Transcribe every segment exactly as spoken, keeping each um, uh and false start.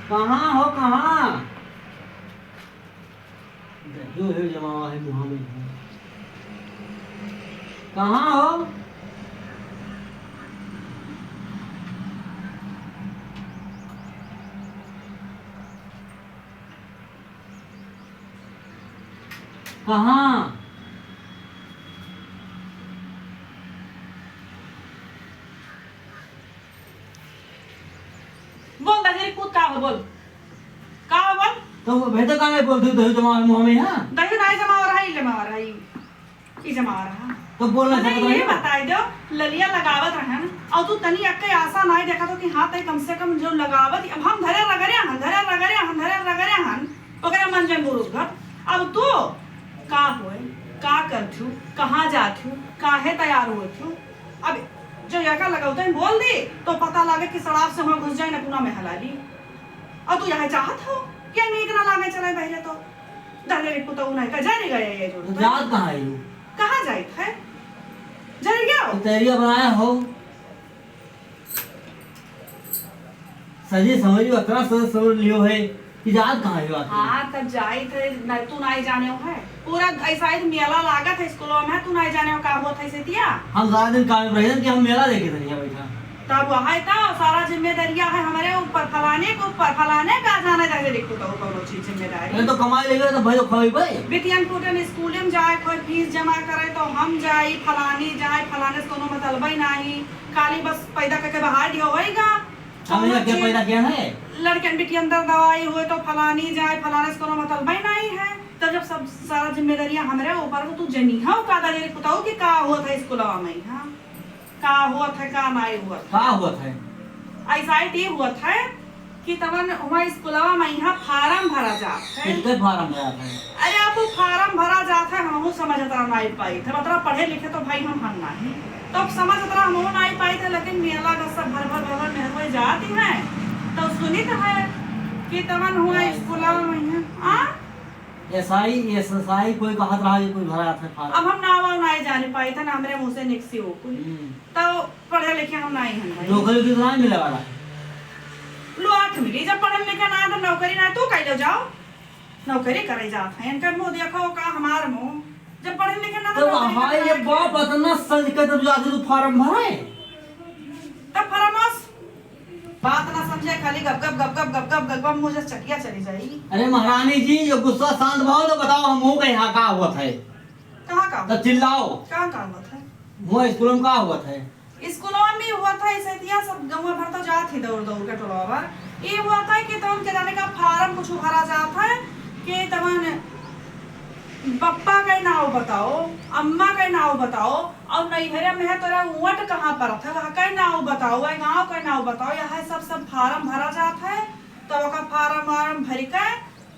कहाँ हो, कहाँ? जो है जमावा है मुँह में। कहाँ हो? कहाँ? बोल, दहिजरी पूत का हो, बोल। का हो, बोल? तो वो भेदे का नहीं बोलती, दही जमा मुँह में, हाँ? दही नाई जमा रहा, ई जमा रहा, ई, ई जमा रहा। तो बोल ना मने सकत ये रही। बताई दो, ललिया लगावत रहन, और तू तनी अक्के आशा नाई देखा तो कि हाँ, तई कम से कम जो लगावत, अब हम धरे रगरे हन, धरे रगरे हन, धरे रगरे हन, ओकरे मन जन बुरुस घट। अब तू का होए, का करथू, कहाँ जाथू, काहे तैयार होथू? अब जो यका लगौते बोल दी, तो पता लागे कि सड़ाप से हुआं घुस जाए, नकुना में हला ली। और तू यह चाहत हो कि हम एक ना लागे चले पहले तो? दहले रे पुतऊ नहीं का जाने गए ये जोड़ तो। जात कहाँ है यू? कहाँ जाइत है? जर गया हो? तो तैयारिया बनाया हो? सजी समझ लियो, अतना सज समझ लियो है कि जात कहाँ है आखिर? हाँ, तब जाइत है, न, तू नाई जाने हो है। पूरा ऐसा है, मेला लागत है स्कूलों में, तू नाई जाने हो का होत है सेतिया? हम सारा दिन काम में रहित कि हम मेला देखे तनी बैठा। तब वह है तो सारा जिम्मेदारियाँ है हमरे ऊपर, फलाने के ऊपर, फलाने का जाने दे दे, देखो तो कौनो चीज जिम्मेदारी। अरे तो कमाई लेबे तो भाई खाई भाई। बिटियन टूटन स्कूल में जाए, कोई फीस जमा करे तो हम जाई, फलानी जाए, फलाने से कोनो मतलब ही नहीं। खाली बस पैदा करके बाहर दियो होएगा। हम यहाँ क्या पैदा किया है? लड़कन बिटियन दर दवाई हुए तो फलानी जाए, फलाने से कोनो मतलब ही नहीं है। तब जब सब सारा जिम्मेदारियाँ हमरे ऊपर, तो तू जनी हो का दे दे, बताओ कि का होत है स्कूलवा में, हाँ? का होत है, का नाई होत है? का होत है? ऐसा ही टी होत है कि तमन हुआं स्कूलवा में यहाँ फारम भरा जात है। कितने फारम भरा है? अरे, अब वो फारम भरा जात है, हमहू समझ अतरा नाई पाई थे। मतलब, पढ़े लिखे तो भाई हम हन नाही, तो अब समझ अतरा हमहू नाई पाई थे, लेकिन मेला का सब भर भर भर भर में हुए जाती है, तो सुनित है कि तमन हुआं स्कूलवा में यहाँ, आ? एसआई, एसएसआई कोई कहत रहा कि कोई भरा था फारम। अब हम नाव वाव नाई जाने पाई था, ना हमरे मुँह से निकसी हो कोई। हम्म। तो पढ़े लिखे हम नाई हन भाई। नौकरी की तो नाई मिले वाला है। लो आठ मिली, जब पढ़े लिखे ना तो नौकरी ना, तू कह लो जाओ, नौकरी करे जात है। इनका मुँह देखो का हमार मुँह, जब पढ़े लिखे ना तो तो नौकरी हाय करे ये के। बाप, इतना सज के तब जाके तू फारम भरे? तब फरमास बात ना समझे, खाली गप गप, गप गप, गप गप, गप गप, मुँह से चकिया चली जाई। अरे महारानी जी, ये गुस्सा शांत भाव तो बताओ, हम मुँह कहीं हाँ का हुआ था? कहाँ का? तो चिल्लाओ। कहाँ का हुआ था? वो स्कूल में का हुआ था? स्कूलवा में हुआ था, ऐसे दिया सब गौवा भर तो जात ही दौड़ दौड़ के टोलवा भर। ये हुआ था कि तवन के जाने का फारम कुछ भरा जात है कि तवन बप्पा के नाव बताओ, अम्मा के नाव बताओ, और नैहरे में है तोरा वोट कहाँ परत है, वहाँ के नाव बताओ, वह गाँव के नाव बताओ, यह सब, सब फारम भरा जात है। तब ओका फारम वारम भर के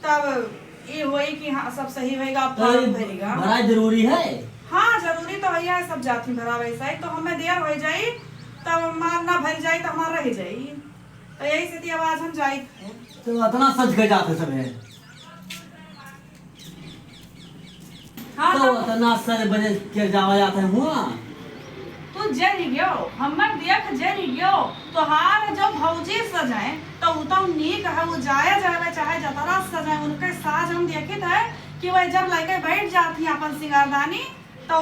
तब ये होई कि हाँ, सब सही होएगा, तो फारम ये भरेगा। भरा जरूरी है? हाँ, जरूरी तो है, सब जात ही भरा वैसा ही, तो हमें देर हो जाई, तब हमार ना भर जाई, तो हमार रह जाई। तो यही से थी आवाज हम जाई थे। तो इतना सज के जाते सब है। हाँ, तो तब इतना सज बजे के जावा जाते हुआ। तू जरी गयो, हमर देख जरी गयो, तोहार जो भौजी सजाए, तो उ तो नीक है, उ जाया जावे चाहे जतरा सजाए, उनके साज हम देखित है कि वह जब लइके बैठ जात ही अपन सिंगारदानी, तो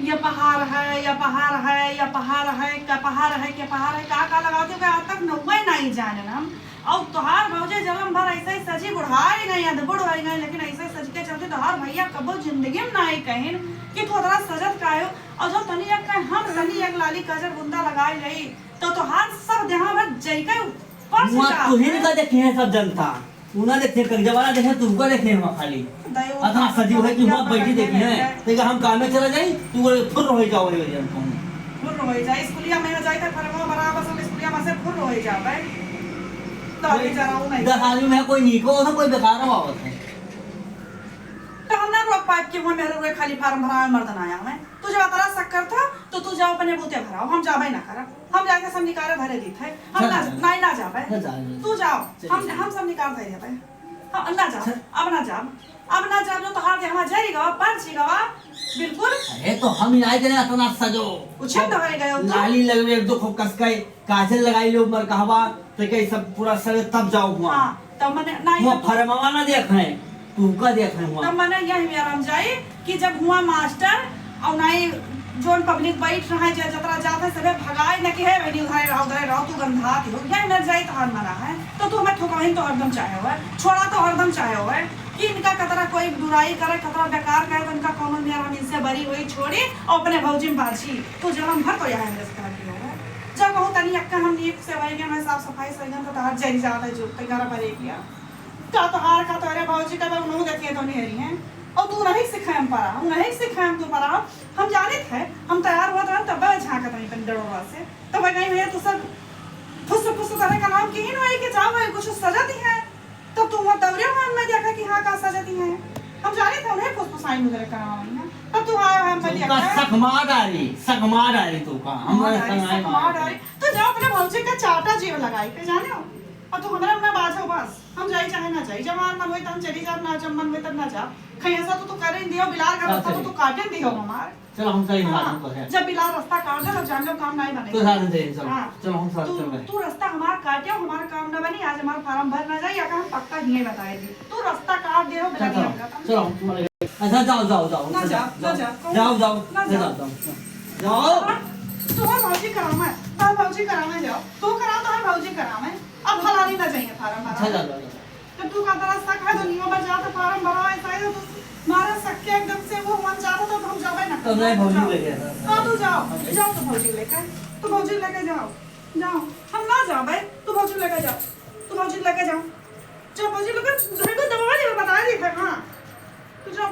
ये पहाड़ है, ये पहाड़ है, ये पहाड़ है, का पहाड़ है, के पहाड़ है, का का लगावत हो, आज तक नौवे नहीं जाने हम। और तोहार भौजी जलम भर ऐसे ही सजी बुढ़ाई गई, अधबुढ़ हो गई, लेकिन ऐसे सज के चलते तोहार भैया कबो जिंदगी में नहीं कहिन कि तू इतना सजत काहे हो। और जो तनी एक का हम तनी एक लाली काजर बुंदा लगाई रही, तो तोहार सब देहा भर जइके फर्श हुआ जात तुहिन है। का देखी है सब जनता, तू ना देखे, कगजा वाला देखे, तू का देखे हुआ खाली। दाई, वो अतना सजी हुआ कि हुआ बैठी देखी है, है। देखा हम काम में चला जाई, तू बोले फुर हो जाओ, हो जाओ, कहूँ। फुर हो जाए, स्कूलिया में जाए तो फरवा बराबर सब स्कूलिया में से फुर हो जावे। तो अभी जरा वो नहीं। दस आदमी में कोई नीको हो, कोई बेकार हो आवत है। तो हम ना रोक पाए कि वो मेरे रुए खाली फार्म भरावे, मर्द ना आवे। तू जब अतरा शक करत हो, तो तू जाओ अपने बूते भराओ, हम जाबे ना करब। हम जाके सब निकारे धरे दीत है। हम चल, ना, चल। नहीं ना जाबे। चल, चल, चल। तू जाओ, चल, हम, चल। हम सब निकार धरे देबे। हम ना जाब, चल। अब ना जाब, अब ना जाब, जो तोहार जे हमार जरी गवा, पंच गवा, बिल्कुल। अरे तो हम इनाई करे इतना सजो। उछल तो हरे गयो तू। लाली लगवे दुख कस के, काजल लगाई लो मर कहवा, तो कहीं सब पूरा सरे तब जाओ हुआ। हाँ। तब मने, नाहीं, हुआँ तो फरमवा ना देखे, तू का देखे हुआँ। तब मने यही में आराम जाई कि जब हुआँ मास्टर और नाहीं जोन पब्लिक बैठ रहा है, जे जतरा जात है, सबे भगाए न कि, "हे बहनी, उधरे रहो, उधरे रहो, तू गंधात हो।" यही में जाई तो हार मना है, तो तू हमें ठोकाइन तो हरदम चाहे हो है, छोड़ा तो हरदम चाहे हो है कि इनका कतरा कोई बुराई करे, कतरा बेकार करे, तो इनका कौनो में हम इनसे बरी हुई छोड़ी और अपने भौजी में बाजी। तू जलम भर तो यहाँ इंग्लिश करा की हो है। जब कहूँ तनी अक्का हम नीक से वही के, मैं साफ सफाई से एकदम तो तहार जरी जात है जो तैयार भरे किया। का तोहार, का तोहरे भौजी का बा, उनहु देखिए तो नहीं रही हैं। और तू नहीं सिखाएम परा, हम नहीं सिखाएम तू परा। हम जानित है, हम तैयार हुआ तो हम तब झांकत रही अपन डरोवा से। तब कहीं भैया तू सब फुस फुस तरह का नाम की ही नहीं कि जाओ भाई कुछ सजा दी है। तब तू मत दौड़े हुआ, मैं देखा कि हाँ का सजा दी है। हम जानित है उन्हें फुस फुसाई मुझे करना हुई है। तब तू आया है, हम तुमका देखा है। सक मार डारी, सक मार डारी तू का, हम मार डारी, संग आए सक मार मार डारी। तो जाओ अपने भौजी का चाटा जीव लगाई के जाने हो। और तू हमरा ना बाझो बस, हम जाई चाहे ना जाई, जब हमार मन होई त हम चली जाब, ना जब मन होई तब ना जाब। कहीं ऐसा तो तू करे दियो, बिलार का हाँ, रास्ता तो चलिए। तू काटे दियो हमार। चलो, हम सही हाँ, बात को है। जब बिलार रास्ता काट दे, तब जान लो काम नहीं बने। तो साथ में जाइए, चलो। हाँ। चलो, हम साथ तू, चल रहे हैं। तू रास्ता हमार काटे, हमार काम ना बनी, आज हमार फार्म भर ना जाए, या का हम पक्का नहीं बताए दी। तू रास्ता काट दे हो, चलो, बिलार चलो, का। चलो, हम तुम्हारे, अच्छा, जाओ, जाओ, जाओ, ना अच्छा, जाओ, ना जाओ, जाओ, कहूँ जाओ, जाओ, ना अच्छा, जाओ। जाओ, जाओ, जाओ। हाँ, तुम्हार भौजी करावे, तुम्हार भौजी करावे जाओ, तू कराओ, तुम्हार भौजी करावे। अब फलानी ना जाइए फार्म भरा। अच्छा, जाओ, जाओ, जाओ। तो तू का तरह शक है, तो नियो बजा तो फार्म भरा, ऐसा है तो मारा शक के एकदम से वो मन चाहता तो हम जावे ना। तो नहीं, भौजी जाओ। लेके आ। हाँ, तू जाओ, जाओ तो भौजी लेके, तो भौजी लेके जाओ, जाओ। हम ना जावे, तू भौजी लेके जाओ, तू भौजी लेके जाओ, जाओ भौजी लेके, देखो दबा दे, बता दे, हाँ, तू जाओ।